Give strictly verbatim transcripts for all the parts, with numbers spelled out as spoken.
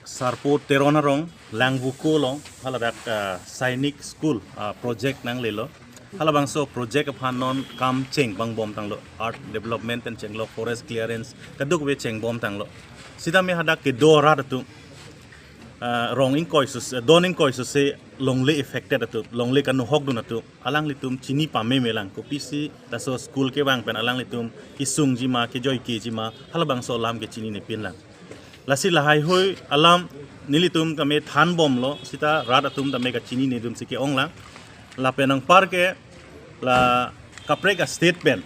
Sarpo Teron arong Langvoku along haladak, ah, Sainik School, ah, project nanglelo. Halabangso project aphan non kam chengbangbom tanglo, earth development pen chenglo, forest clearance kadokave chengbom tanglo. Sitame hadak kedo arat atum, ah, rong ingkoi sus, don ingkoi suse longle affected atum, longle kanu hokdun atum, alanglitum chini pamemelang, kopisi laso school kevang pen alanglitum kesungji ma, kejoikejima, halabangso alam ke chininepinlang. Lasi lahaihui alam nelitum tame thanbomlo, sita rat atum tame kachinine atum si ke-onglang. Lapen anparke la kaprek a-state pen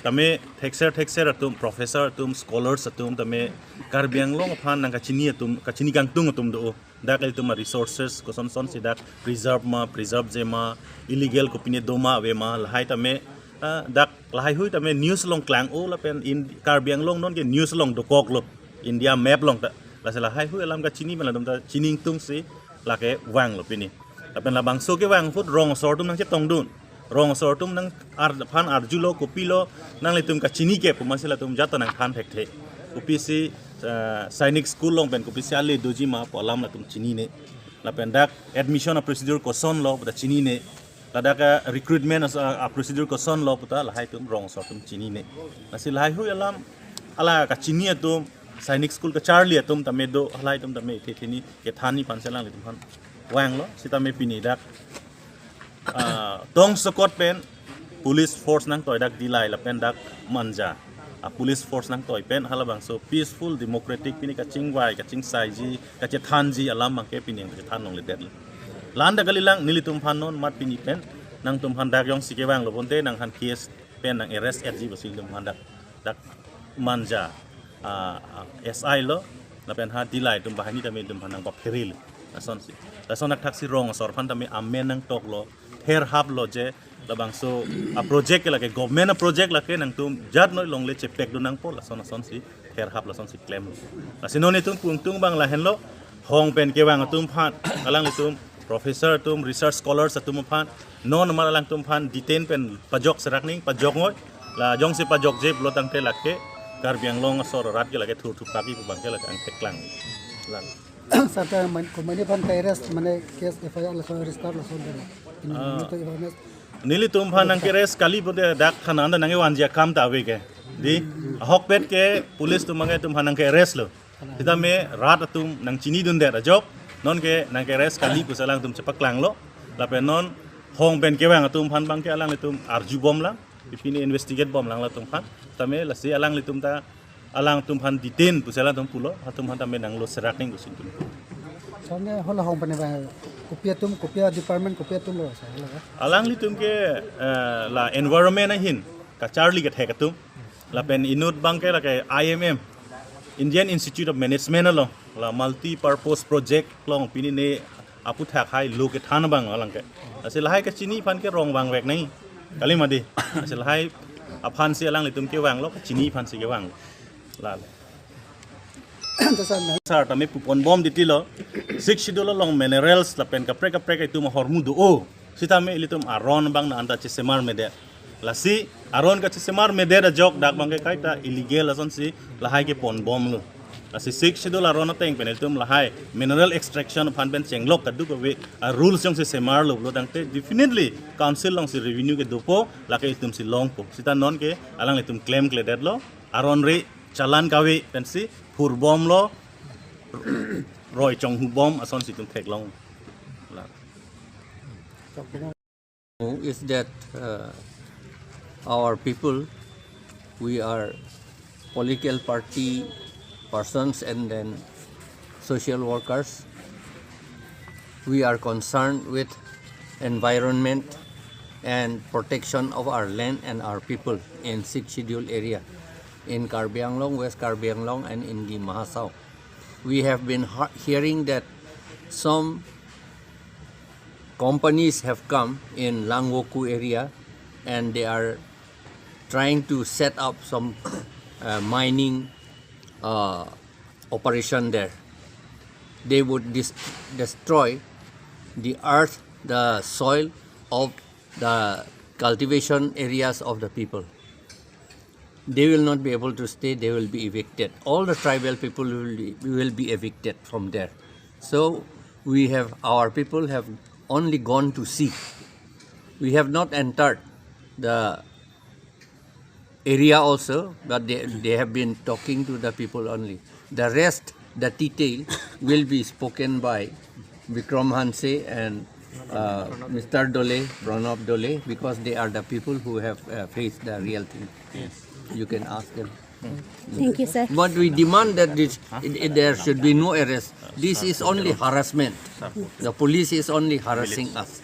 tame thekser thekser atum, professor atum, scholars atum tame Karbi Anglong aphan nangkachini atum, kachini kangtung atum do. Dak ilitum a-resources kosonson si dak preserve ma, preservejema, illegal kopine doma avema, lahai tame, ah, dak lahaihui tame news along klang-o lapen in Karbi Anglong nonke news along dokoklo, India map along ta. Lasi lahaihui alam kachini pen latum ta chini ingtungsi lake vanglo pini. Lapen labangso kevang ahut rong asor atum nangchetongdun. Rong asor atum nang ar, aphan arjulo, kopilo nanglitum kachinike pu amatsi latum jat ta nangthan thekthe. Kopisi, ah, Sainik School along pen kopisi ale dojima pu alam latum chinine. Lapen dak admission a-procedure kosonlo pu ta chinine. Ladak a-recruitment as a, a-procedure kosonlo pu ta lahai atum rong asor atum chinine. Lasi lahaihui alam, ala kachini atum, Sainik School kacharli atum tame do, halai atum tame ithe theni kethanji aphansi alanglitum aphan vanglo, sitame pini dak, ah, tongsokot pen police force nangtoi dak Dillai lapen dak Manja a-police force nangtoi pen halabangso peaceful democratic pini kachingvai, kachingsaiji, kachethanji alam abangke pini nangchethan longledetlo. La-an ta kalilang, nelitum aphan non mat pini pen nangtum aphan dak jongsi kevanglo bonte nangphan case pen nang-arrest etji pusi nelitum aphan dak, dak Manja, ah, ah, S I lo, lapen ha Dillai atum banghini tame nelitum aphan nangpapherelo. Lasonsi. Lason athaksi rong asor aphan tame amen nangtoklo, therhaplo je labangso a-project ke lake, government a-project lake, nangtum jat noi longle chepekdun nangpo, lason lasonsi therhap, lasonsi klemlo. Lasi non itum pungtung abang lahenlo, hong pen kevang atum aphan, alanglitum professor atum, research scholars atum aphan, non amat alangtum aphan detain pen pajok serak ning, pajok ngoi, la jongsi pajokje pulo tangte lake Karbi Anglong asor arat ke lake thurthupaki pu abangke lake angthek klang. Lang. Sir, ta man, komatne aphan ka-arrest, mane case F I R lason register lason dela. Ini Ah. Itu awareness. Nelitum aphan nangke-arrest kali pute dak thanan ta nangkevanji akam ta ave ke. Di, ahokpet ke police atum abangke nelitum aphan nangke-arrest lo. Sitame rat atum nangchinidundet ajok, nonke nangke-arrest kali pusi alangtum chepaklanglo. Lapen non hong pen kevang atum aphan abangke alanglitum arjubomlang, pipini investigatebomlang latum aphan. Tame lasi alanglitum ta alangtum aphan detain pusi alangtum pulo, latum aphan tame nanglo serak ning pusi nelitum. Sir, ne hala hong pen kevang kopi atum, kopi a-department, kopi atum lo, sir, hala ka? Alanglitum ke, eh, la environment ahin kacharli kethek atum. Lapen inut abangke lake I M M, Indian Institute of Management along, la multi-purpose project along pini ne aputhak hai lo kethan abang alangke. Lasi lahai kachini aphan ke rong vangvek nai. Kali mati. Lasi lahai aphansi alanglitum kevanglo, kachini aphansi kevang. Lale. Ta sir, na- Sir, tame puponbom titilo. Sixth Schedule along minerals lapen kaprek kaprek itum ahormu do-o. Sitame ilitum aron abang na anta chesemarmedet. Lasi aron kachesemarmedet ajok dak abangke kaita illegal lasonsi lahai keponbomlo. Lasi Sixth Schedule aron ateng pen itum lahai mineral extraction aphan pen chenglok kadokave a-rules jongsi semarlo pulo tangte definitely council alongsi revenue kedopo, lake itumsi longpo. Sita nonke alanglitum klemkledetlo. Aron ri challan kave pensi phurbomlo, roi chonghubom asonsi itum theklong. La. Is that, uh, our people, we are political party persons and then social workers. We are concerned with environment and protection of our land and our people in Sixth Schedule area, in Karbi Anglong, West Karbi Anglong, and in Dima Hasao. We have been ha-, hearing that some companies have come in Langvoku area and they are trying to set up some, uh, mining, uh, operation there. They would dis-, destroy the earth, the soil of the cultivation areas of the people. They will not be able to stay, they will be evicted. All the tribal people will be, will be evicted from there. So we have, our people have only gone to see. We have not entered the area also, but they, they have been talking to the people only. The rest, the detail will be spoken by Vikram Hanse and uh, Mister Dole, Pranab Dole, because they are the people who have uh, faced the real thing. You can ask them. Thank you, sir. But we demand that this, it, it- there should be no arrest. This is only harassment. The police is only harassing us.